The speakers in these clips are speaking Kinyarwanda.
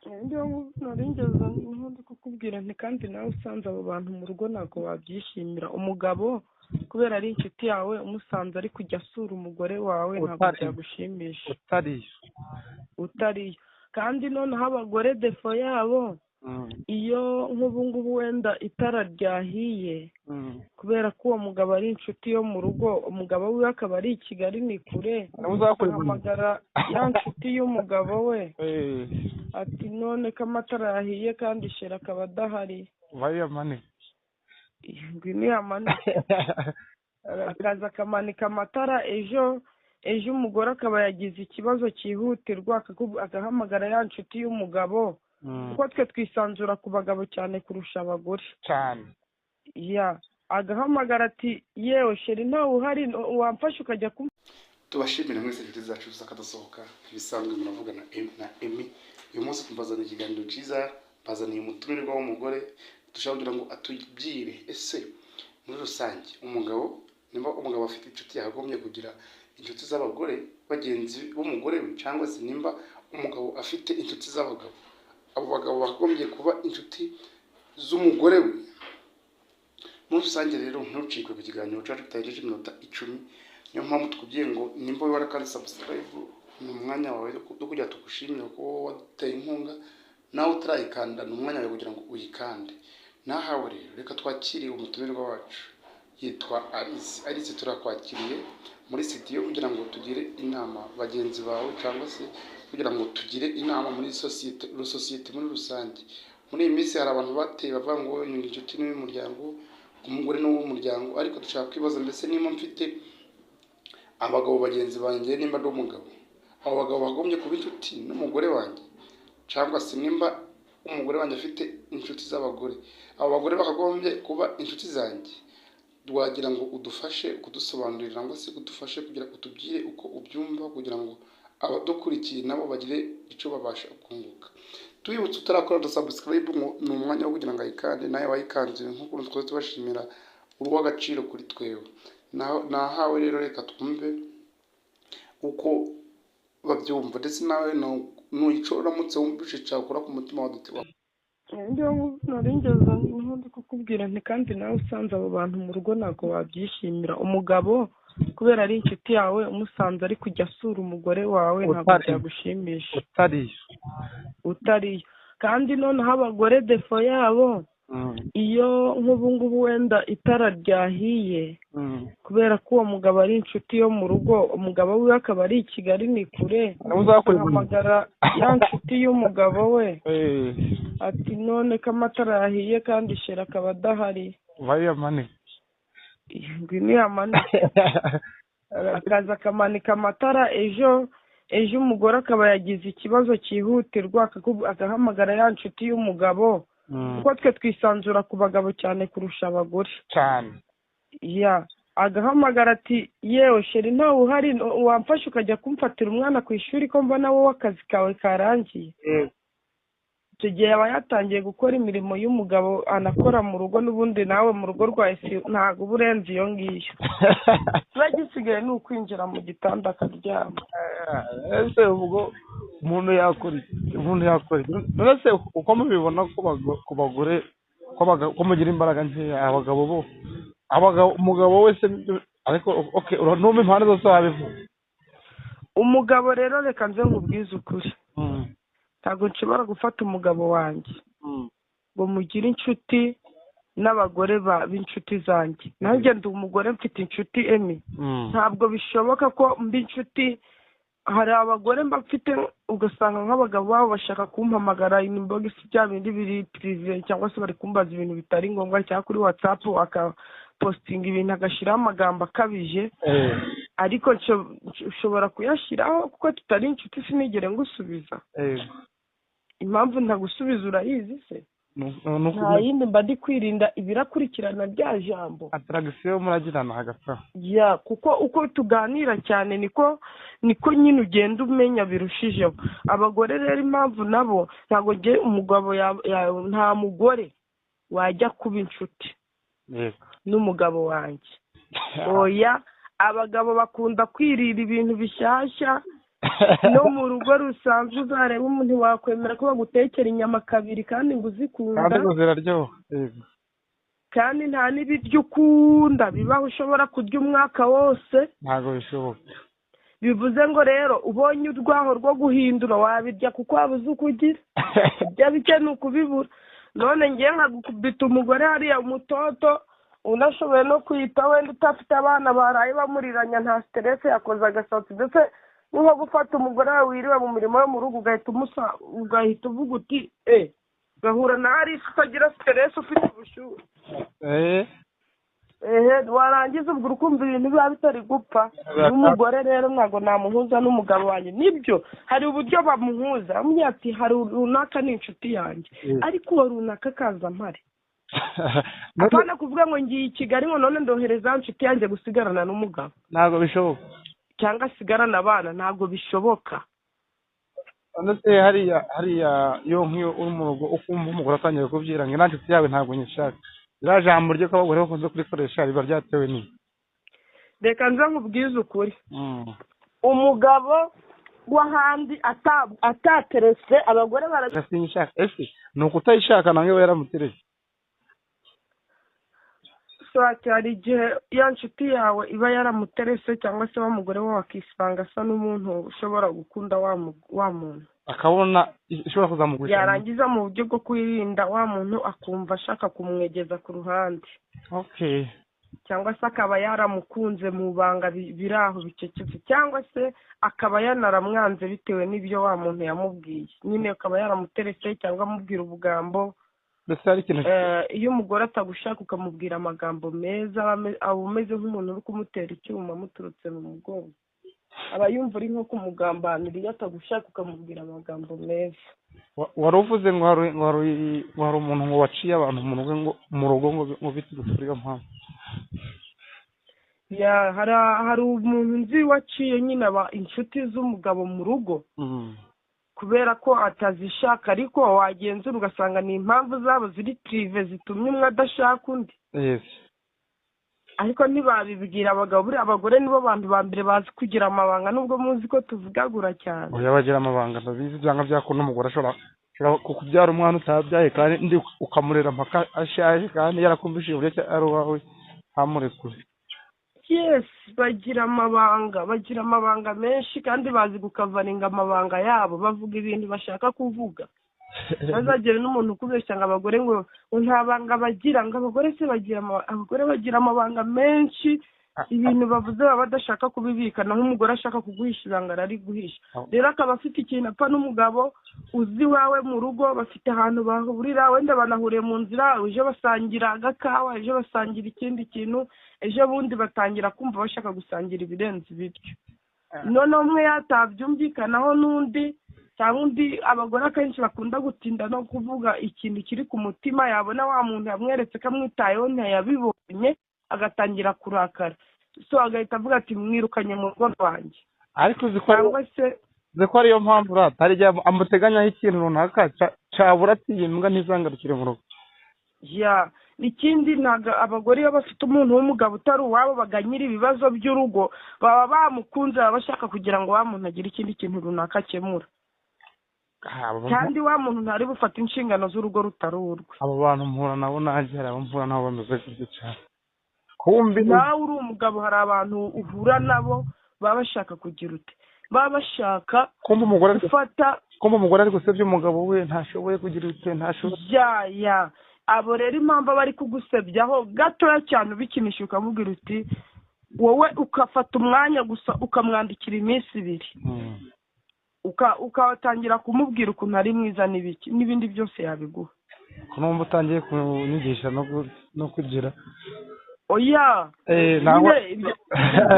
Nari ngeze niho ndi kukubwira nti kandi nawe usanze abo bantu mu rugo ntabwo wabyishimira. Umugabo kubera ari inshuti yawe umusanze ari kujya asura umugore wawe ntabwo byagushimisha. Utariyo. Kandi noneho abagore defo yabo, iyo nk'ubu ngubu wenda itara ryahiye, kubera ko uwo mugabo ari inshuti yo mu rugo, umugabo we akaba ari i Kigali ni kure, ahamagara ya nshuti y'umugabo we ati none ko amatara yahiye kandi sheri akaba adahari, ngwino yamanike. Akaza akamanika amatara, ejo umugore akaba yagize ikibazo cyihutirwa, agahamagara ya nshuti y'umugabo. Kuko twe twisanzura ku bagabo cyane kurusha abagore cyane. Ya agahamagara ati yewe sheri ntawe uhari wamfasha ukajya ku. Tubashimira mwese inshuti zacu z'akadasohoka, ibisanzwe muravugana na Emmy. Uyu munsi tumbazaniye ikiganiro cyiza, bazaniye umutumirwa w'umugore dushaka kugira ngo atubwire ese muri rusange umugabo, nimba umugabo afite inshuti yakagombye kugira inshuti z'abagore bagenzi b'umugore we, cyangwa se nimba umugabo afite inshuti z'abagabo, abo bagabo bakagombye kuba inshuti z'umugore we. Muri rusange rero ntucikwe ku kiganiro cyacu kitarengeje iminota 10. Niyo mpamvu tukubwiye ngo nimba warakanze subscribe ni umwanya wawe wo kugira tugushimire ko waduteye inkunga, nawe utarayikanda ni umwanya wawe kugira ngo uyikande. Nahawe rero reka twakire umutumirwa wacu yitwa Alice. Alice turakwakiriye muri studio kugira ngo tugire inama bagenzi bawe, cyangwa se kugira ngo tugire inama muri sosiyete muri rusange. Muri iyi minsi hari abantu bateye bavuga ngo ni inshuti n'umuryango, umugore n'uw'umuryango, ariko dushaka kwibaza mbese niba mfite abagabo bagenzi banjye, nimba ndi umugabo, abo bagabo bagombye kuba inshuti n'umugore wanjye, cyangwa se nimba umugore wanjye afite inshuti z'abagore, abo bagore bakagombye kuba inshuti zanjye. Wagira ngo udufashe kudusobanurira, cyangwa se udufashe kugira utubwire uko ubyumva, kugira ngo abadukurikiye nabo bagire icyo babasha kunguka. Tubibutse utarakora subscribe ni umwanya wo kugira ngo ayikande, nawe wayikanze nk'uko twese tubashimira uw'agaciro kuri twewe. Nahawe rero reka twumve uko babyumva, ndetse nawe nuyico uramutse wumvise cyakora ku mutima wadutewa. Nari ngeze niho ndi kukubwira nti kandi nawe usanze abo bantu mu rugo ntabwo wabyishimira. Umugabo kubera ari inshuti yawe umusanze ari kujya asura umugore wawe ntabwo byagushimisha. Utariyo. Kandi noneho abagore defo yabo, iyo nk'ubu ngubu wenda itara ryahiye, kubera ko uwo mugabo ari inshuti yo mu rugo, umugabo we akaba ari i Kigali ni kure, ahamagara ya nshuti y'umugabo we ati none ko amatara yahiye kandi sheri akaba adahari, ngwino yamanike. Akaza akamanika amatara, ejo umugore akaba yagize ikibazo cyihutirwa, agahamagara ya nshuti y'umugabo. Kuko twe twisanzura ku bagabo cyane kurusha abagore cyane. Ya agahamagara ati yewe sheri ntawe uhari wamfasha ukajya kumfatira umwana ku ishuri ko mbona wowe akazi kawe karangiye. Icyo gihe aba yatangiye gukora imirimo y'umugabo anakora mu rugo, n'ubundi nawe mu rugo rwawe ntabwo uba urenze iyo ngiyo. Kiba gisigaye ni ukwinjira mu gitanda akaryama. Ese ubwo umuntu yakora none se uko mubibona ku bagore ko mugira imbaraga nkeya, abagabo bo umugabo wese ariko okay urumva impande zose wabivuga. Umugabo rero reka nze nkubwize ukuri, ntabwo nshobora gufata umugabo wanjye ngo mugire inshuti n'abagore b'inshuti zanjye. Nanjye ndi umugore mfite inshuti Emmy, ntabwo bishoboka ko mba inshuti. Hari abagore mba mfite ugasanga nk'abagabo babo bashaka kumpamagara inbox bya bindi biri privé, cyangwa se bari kumbaza ibintu bitari ngombwa, cyangwa kuri WhatsApp akapostinga ibintu agashyiraho amagambo akabije, ariko nshobora kuyashyiraho kuko tutari inshuti sinigere ngusubiza. Impamvu ntagusubiza urayizi se? Nta yindi, mba ndi kwirinda ibirakurikirana rya jambo attraction muragirana hagati ya, kuko uko tuganira cyane niko nyine ugenda umenya birushijeho. Abagore rero impamvu nabo ntabwo nge umugabo nta mugore wajya kuba inshuti n'umugabo wanjye. Oya, abagabo bakunda kwirira ibintu bishyashya, No mu rugo rusanzwe uzareba umuntu wakwemera ko bagutekera inyama kabiri kandi ngo uzikunda, kandi ngo ziraryoha. Kandi nta n'ibiryo ukunda bibaho ushobora kurya umwaka wose, ntabwo bishoboka. Bivuze ngo rero ubonye urwaho rwo guhindura wabirya kuko wabuze uko ugira, ibyo bike ni ukubibura. None ngiye nkagukubita umugore hariya umutoto unashoboye no kwita, wenda utafite abana baraye bamuriranya, nta siterese, yakoze agasatsi, ndetse ni nko gufata umugore wawe wiriwe mu mirimo yo mu rugo ugahita uvuga uti gahura na Alice utagira siterese ufite ubushyuhe. Warangiza ubwo urukumva ibintu biba bitari gupfa. N'umugore rero ntabwo namuhuza n'umugabo wanjye. Nibyo hari uburyo bamuhuza, amubwira ati hari runaka ni inshuti yanjye, ariko uwo runaka akaza mpari. Apana kuvuga ngo ngiye i Kigali ngo none ndohereza inshuti yanjye gusigarana n'umugabo, ntabwo bishoboka, cyangwa asigarana abana, ntabwo bishoboka. Ndetse hariya iyo nk'iyo uri mu rugo ukumva umugore atangiye kubyira ngo inshuti yawe ntabwo nyishaka, ririya jambo ryo ko abagore bakunze kurikoresha riba ryatewe n'iki? Reka nze nkubwize ukuri, umugabo w'ahandi ataterese abagore barasinyishaka. Ese ni ukutayishaka nawe we yaramuterese? Hari igihe ya nshuti yawe iba yaramuterese, cyangwa se wa mugore we wakisanga asa n'umuntu ushobora gukunda wa muntu, akabona ishobora kuzamugurisha, yarangiza mu buryo bwo kwirinda wa muntu akumva ashaka kumwegeza ku ruhande. Okay. Cyangwa se akaba yaramukunze mu banga biri aho bicecetse, cyangwa se akaba yanaramwanze bitewe n'ibyo wa muntu yamubwiye, nyine akaba yaramuterese cyangwa amubwira ubugambo. Iyo umugore atagushaka ukamubwira amagambo meza, aba umeze nk'umuntu uri kumutera icyuma amuturutse mu mugongo, aba yumva uri nko kumugambanira. Iyo atagushaka ukamubwira amagambo meza. Wari uvuze ngo hari umuntu ngo waciye abantu mu rugo ngo biturutse kuri iyo mpamvu. Hari umuntu nzi waciye nyine aba inshuti z'umugabo mu rugo kubera ko atazishaka, ariko wagenzura ugasanga ni impamvu zabo ziri pirive zitumye umwe adashaka undi. Ariko ntibabibwira abagabo. Buriya abagore nibo bantu ba mbere bazi kugira amabanga, nubwo muzi ko tuvugagura cyane. Oya, bagira amabanga ndabizi, byanga byakunda umugore ashobora kukubyara umwana utabyaye kandi ukamurera mpaka ashaje, kandi yarakumvishije uburyo ari uwawe ntamurekure. Yes, bagira amabanga, bagira amabanga menshi kandi bazi gukavaringa amabanga yabo, bavuga ibintu bashaka kuvuga. Bazagera n'umuntu ukubeshya ngo abagore ngo nta banga bagira, ngo abagore se bagira abagore bagira amabanga menshi, ibintu bavuze baba badashaka kubibika, naho umugore ashaka kuguhisha ibanga arari guhisha. Rero akaba afite ikintu apfa n'umugabo uzi iwawe mu rugo, bafite ahantu bahurira, wenda banahuriye mu nzira, ejo basangira agakawa, ejo basangira ikindi kintu, ejo bundi batangira kumva bashaka gusangira ibirenze ibiryo. Noneho umwe yatabyumvikanaho n'undi, cyangwa undi. Abagore akenshi bakunda gutinda no kuvuga ikintu kiri ku mutima, yabona wa muntu yamweretse ko amwitayeho ntiyabibonye, agatangira kurakara, so agahita avuga ati mwirukanye mu rugo rwanjye. Ariko uzi ko ariyo mpamvu hari igihe amuteganyaho ikintu runaka cyabura ati iyi mbwa ntizangarukire mu rugo. Ya, ikindi ntabwo abagore iyo bafite umuntu w'umugabo utari uwabo baganyira ibibazo by'urugo, baba bamukunze, baba bashaka kugira ngo wa muntu agire ikindi kintu runaka akemura, kandi wa muntu ntari bufate inshingano z'urugo rutari urwe. Abo bantu mpura nabo nanjye hari abo mpura nabo bameze gutyo cyane. Nawe uri umugabo hari abantu uhura nabo baba bashaka kugira ute, baba bashaka gufata kumva umugore ari gusebya umugabo we, ntashoboye kugira ute, ntashoboye. Ya abo rero impamvu bari kugusebyaho gatoya cyane ubikinisha ukamubwira uti wowe, ukafata umwanya gusa ukamwandikira iminsi ibiri, ukatangira kumubwira ukuntu ari mwiza n'ibiki n'ibindi byose yabiguha. Numva utangiye kunyigisha no kugira. Oya,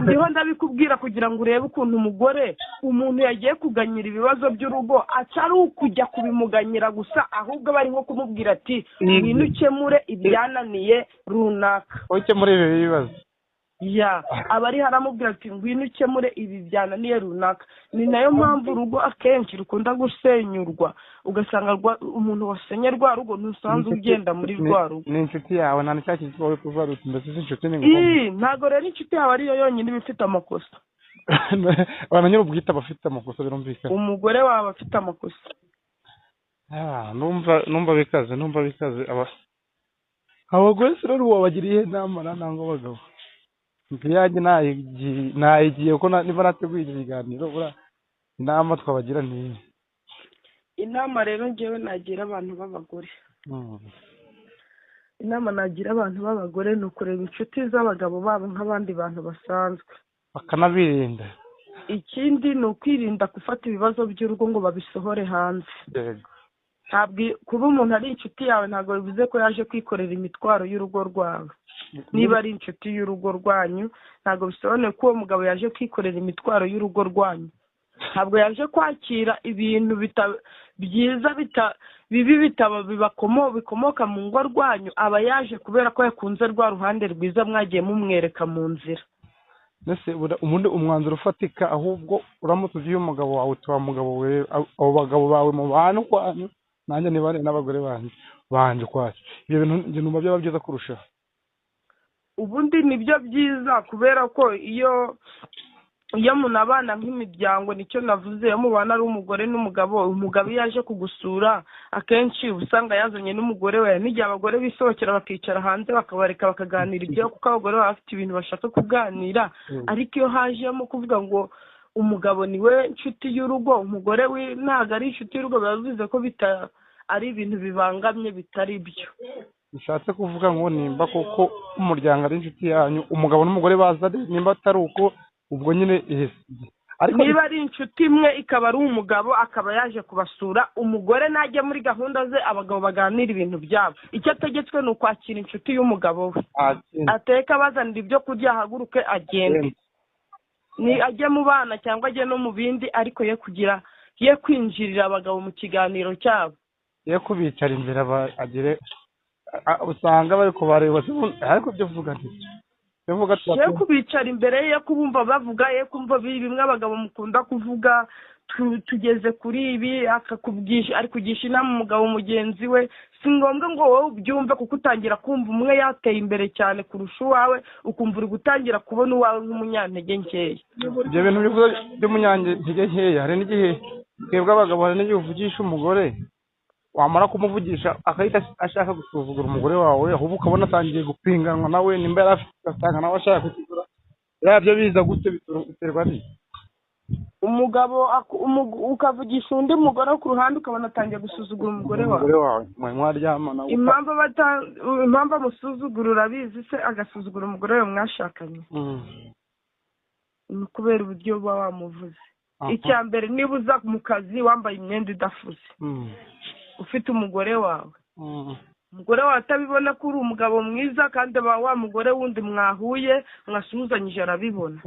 ndiho ndabikubwira kugira ngo urebe ukuntu umugore, umuntu yagiye kuganyira ibibazo by'urugo atari ukujya kubimuganyira gusa, ahubwo bari nko kumubwira ati ngwino ukemure ibyananiye runaka, ukemure ibi bibazo. Ya, aba ari haramubwira ati ngwino ukemure ibi byananiye runaka. Ni nayo mpamvu urugo akenshi rukunda gusenyurwa, ugasanga umuntu wasenye rwa rugo ntusanzwe ugenda muri rwa rugo. Ni inshuti yawe nta n'icyo wowe kuva ruti, mbese si inshuti ni ngombwa. Ntabwo rero inshuti yawe ariyo yonyine iba ifite amakosa. Abantu nyir'ubwite bafite amakosa, birumvikana. Umugore wawe afite amakosa. Numva bikaze, numva bikaze. Abagore se rero wabagiriye inama nangwa abagabo? Yanjye nayigiye ko niba nateguye ibiganiro, inama twabagira ni inama rero ngewe nagira abantu b'abagore. Inama nagira abantu b'abagore ni ukureba inshuti z'abagabo babo nk'abandi bantu basanzwe, bakanabirinda. Ikindi ni ukwirinda gufata ibibazo by'urugo ngo babisohore hanze. Ntabwo kuba umuntu ari inshuti yawe ntabwo bivuze ko yaje kwikorera imitwaro y'urugo rwawe. Niba ari inshuti y'urugo rwanyu ntabwo bisobanuye ko uwo mugabo yaje kwikorera imitwaro y'urugo rwanyu. Ntabwo yaje kwakira ibintu byiza bibi bikomoka mu ngo rwanyu, aba yaje kubera ko yakunze rwa ruhande rwiza mwagiye mumwereka mu nzira. Mbese ubundi umwanzuro ufatika, ahubwo uramutse ugiye umugabo wawe utuba mugabo we, abo bagabo bawe mu bantu kwanyu, nanjye nibane n'abagore banje kwacu, ibyo bintu numva byaba byiza kurushaho. Ubundi nibyo byiza, kubera ko iyo munabana nk'imiryango, nicyo navuze, iyo mubana ari umugore n'umugabo, umugabo iyo yaje kugusura akenshi usanga yazanye n'umugore we. N'igihe abagore bisohokera bakicara hanze bakabareka bakaganira ibyo, kuko abagore baba bafite ibintu bashaka kuganira. Ariko iyo hajemo kuvuga ngo umugabo niwe nshuti y'urugo, umugore we ntabwo ari inshuti y'urugo, biba bivuze ko ari ibintu bibangamye bitari byo. Bishatse kuvuga ngo nimba koko umuryango ari inshuti yanyu, umugabo n'umugore baza, nimba atari uko ubwo nyine. Ariko niba ari inshuti imwe ikaba ari umugabo akaba yaje kubasura, umugore najya muri gahunda ze, abagabo baganira ibintu byabo. Icyo ategetswe ni ukwakira inshuti y'umugabo we, ateka abazanira ibyo kurya, ahaguruke agende, ni ajye mu bana cyangwa ajye no mu bindi, ariko ye kugira ye kwinjirira abagabo mu kiganiro cyabo, ye kubicara imbere agire usanga bari kubareba. Ariko byo vuga nti ye kubicara imbere ye, kubumva bavuga, ye kumva bimwe abagabo mukunda kuvuga, tugeze kuri ibi, akakubwisha, ari kugisha inama umugabo mugenzi we. Si ngombwa ngo wowe ubyumve, kuko utangira kumva umwe yateye imbere cyane kurusha uwawe, ukumva uri gutangira kubona uwawe nk'umunyantege nkeya. Ibyo bintu by'umunyantege nkeya, hari n'igihe twebwe abagabo, hari n'igihe uvugisha umugore, wamara kumuvugisha akahita ashaka gusuzugura umugore wawe, ahubwo ukabona atangiye gupinganwa nawe, nimba yari afite ugasanga nawe ashaka kukigura. Biriya biza gute, biterwa n'iki? Umugabo ukavugisha undi mugore ku ruhande, ukabona atangiye gusuzugura umugore wawe. Mwaryamana. Impamvu amusuzugura urabizi se, agasuzugura umugore we mwashakanye ni kubera uburyo uba wamuvuze. Icya mbere, niba uza mu kazi wambaye imyenda idafuze, ufite umugore wawe, umugore wawe atabibona ko uri umugabo mwiza, kandi wa mugore wundi mwahuye mwasuhuzanyije arabibona.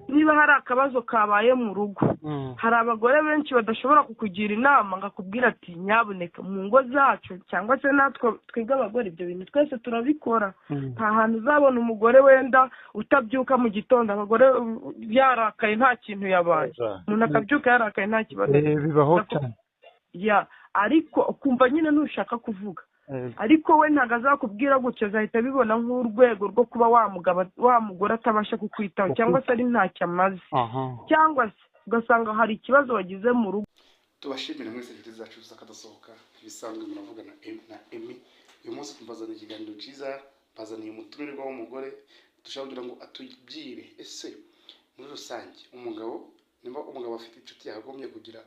Niba hari akabazo kabaye mu rugo, hari abagore benshi badashobora kukugira inama ngo akubwire ati nyabuneka mu ngo zacu, cyangwa se natwe twebwe abagore ibyo bintu twese turabikora. Nta hantu uzabona umugore wenda utabyuka mu gitondo, abagore yarakaye nta kintu yabaye, umuntu akabyuka yarakaye nta kibazo, bibaho cyane. Ariko ukumva nyine ntushaka kuvuga, ariko we ntabwo azakubwira gutyo, azahita abibona nk'urwego rwo kuba wa mugore atabasha kukwitaho, cyangwa se ari ntacyo amaze, cyangwa se ugasanga hari ikibazo wagize mu rugo. Tubashimire mwese inshuti zacu z'akadasohoka, ibisanzwe muravugana na Emmy. Uyu munsi tubazaniye ikiganiro cyiza, bazaniye umutumirwa w'umugore, dushaka kugira ngo atubwire ese muri rusange umugabo, nimba umugabo afite inshuti yagombye kugira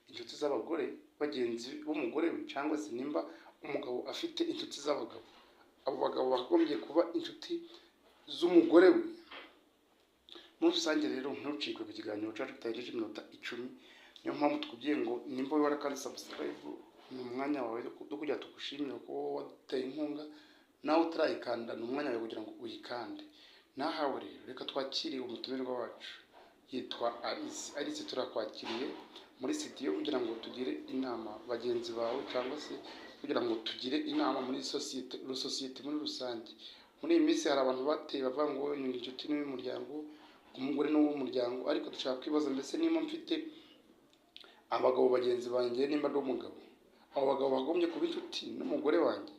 inshuti z'abagore bagenzi b'umugore we, cyangwa se nimba umugabo afite inshuti z'abagabo, abo bagabo bagombye kuba inshuti z'umugore we. Muri rusange rero ntucikwe ku kiganiro cyacu kitarengeje iminota 10. Niyo mpamvu tukubwiye ngo nimba warakanze subscribe, ni umwanya wawe wo kugira tugushimire ko waduteye inkunga, nawe utarayikanda ni umwanya wawe kugira ngo uyikande. Nahawe rero reka twakire umutumirwa wacu, yitwa Alice. Alice, turakwakiriye muri studio kugira ngo tugire inama bagenzi bawe, cyangwa se kugira ngo tugire inama muri sosiyete muri rusange. Muri iyi minsi hari abantu bateye bavuga ngo ni inshuti n'umuryango, umugore n'uw'umuryango, ariko dushaka kwibaza mbese niba mfite abagabo bagenzi banjye, nimba ari umugabo, abo bagabo bagombye kuba inshuti n'umugore wanjye,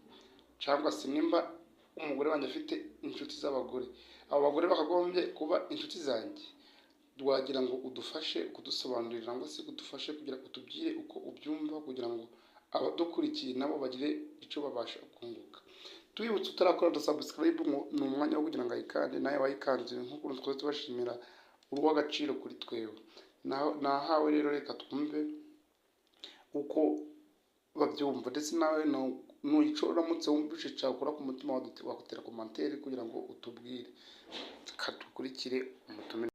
cyangwa se nimba umugore wanjye afite inshuti z'abagore, abo bagore bakagombye kuba inshuti zanjye. Wagira ngo udufashe kudusobanurira cyangwa se udufashe kugira utubwire uko ubyumva, kugira ngo abadukurikiye nabo bagire icyo babasha kunguka. Tubibutse, utarakora subscribe ngo ni umwanya wo kugira ngo ayikande, nawe wayikanze nk'ukuntu twese tubashimira, uw'agaciro kuri twewe. Nahawe rero, reka twumve uko babyumva, ndetse nawe nuyico uramutse wumvise cyakora ku mutima, wakutera commentaire kugira ngo utubwire. Dukurikire umutumire.